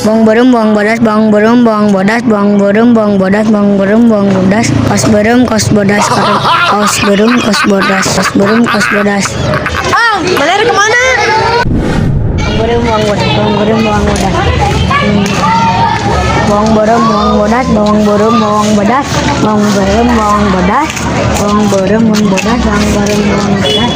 Bawang beureum, bawang bodas, bawang beureum, bawang bodas, bawang beureum, bawang bodas, bawang beureum, bawang bodas, kaos beureum, kaos bodas, kaos beureum, kaos bodas, kaos beureum, kaos bodas. Ah, mana rek kemana? Bawang beureum, bawang bodas, bawang beureum, bawang bodas. Bawang beureum, bawang bodas, bawang beureum, bawang bodas, bawang beureum, bawang bodas, bawang beureum, bawang bodas, bawang beureum, bawang bodas.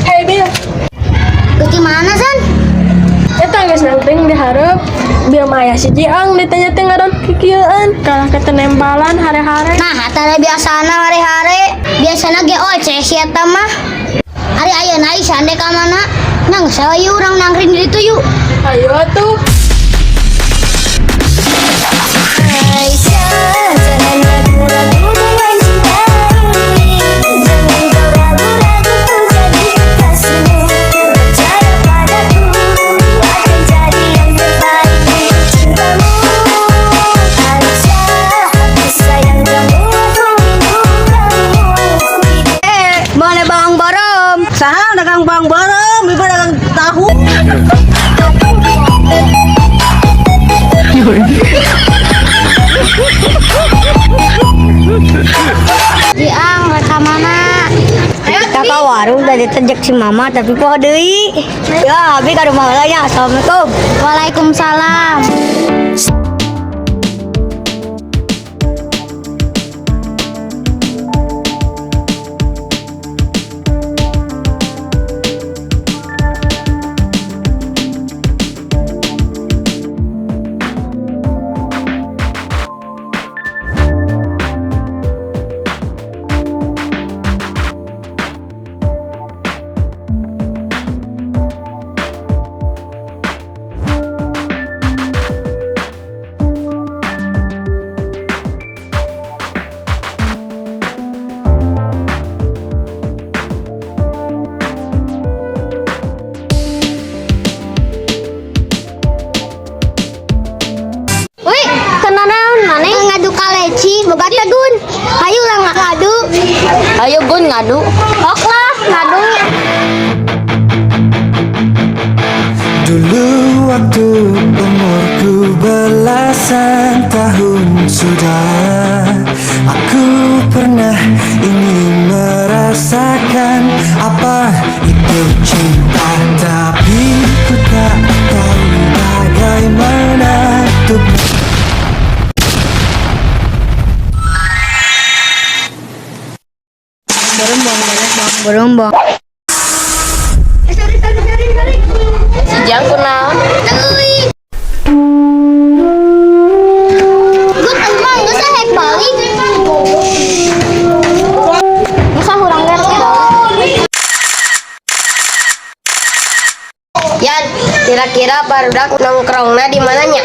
Hey Bil, Ke mana, San? Eta geus nangkring dihareup. Bil mah aya si Jiang ditanya teh ngaran kikieuan, kalah ketenembalan hare-hare. Nah, tara biasana hare-hare. Biasana ge oceh si eta mah. Ari ayeuna Isan dek ka mana? Nang sawa yuk urang nangkring di ditu yuk. Ayo atuh. Aisyah, jangan ragu-ragu dengan cinta ini. Jangan kau ragu-ragu jadi kekasihmu. Percaya padaku, ku akan jadi yang terbaik untuk cintamu. Aisyah, aku sayang kamu, aku rindu kamu. Boleh bawang beureum. Saha dagang bawang beureum, ibu dagang tahu. Jiang rek ka mana? Kita ke warung tadi tejek si mama tapi poho deui. Ya, abi ka rumah heula nya. Assalamualaikum. Waalaikumsalam. Wih, kenalan mana? Ngadu kaleci, boga teh Gun. Hayu urang ngadu. Ayo Gun ngadu. Ok lah, ngadu. Dulu waktu umurku belasan tahun sudah, aku pernah ingin merasakan apa itu cinta. Tapi ku tak tahu bagaimana untuk Beureum, bawang bodas, bawang beureum, bawang. Si Jang kunaon? Teuing. Gun, emang geus rek balik. Masa urang ge rek balik. Ya, kira-kira barudak nongkrongna di mananya?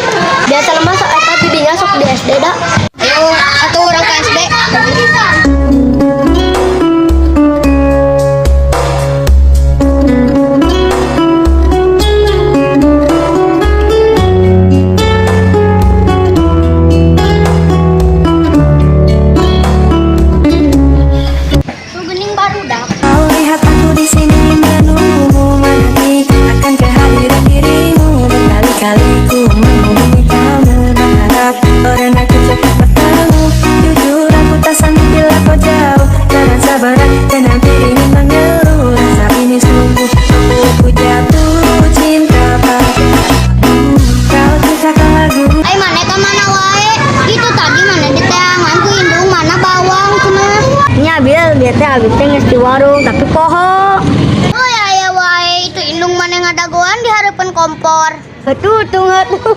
Biasa mah sok eta didinya sok di SD da. Ayo, atuh urang ke SD. Tuh geuning barudak. Kau lihat aku di sini menunggumu, menanti akan kehadiran dirimu. Berkali-kali ku menghubungi kamu. mana wae? Itu tadi mana diteangan ku indung mana bawang cenah. Nya bil dia teh abi teh geus di warung tapi poho. Oh ya ya wae itu indung mana ngadagoan di hareupeun kompor. Atuh tunggu atuh.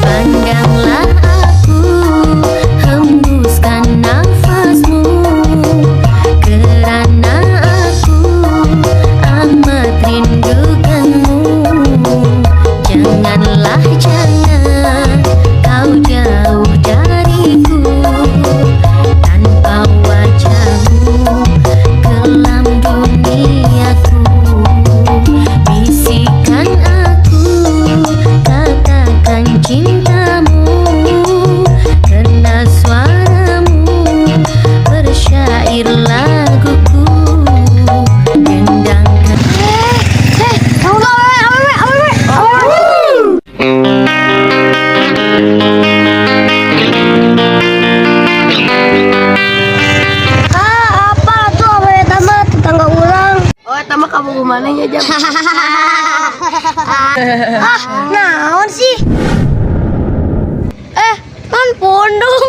Pandanglah aku, hembuskan nafasmu, kerana aku amat rindukanmu. Janganlah jangan kau jauh dariku, tanpa wajahmu kelam duniaku. Bisikan aku, katakan cintamu, karena suaramu bersyair laguku. Dendangkan. Eh, kamu awewe awewe awewe awewe. Ah, apa tuh awewe mah tetangga urang. Oh, eta mah kamu gimana nya jam? Ah, naon sih? Eh, kan pondong.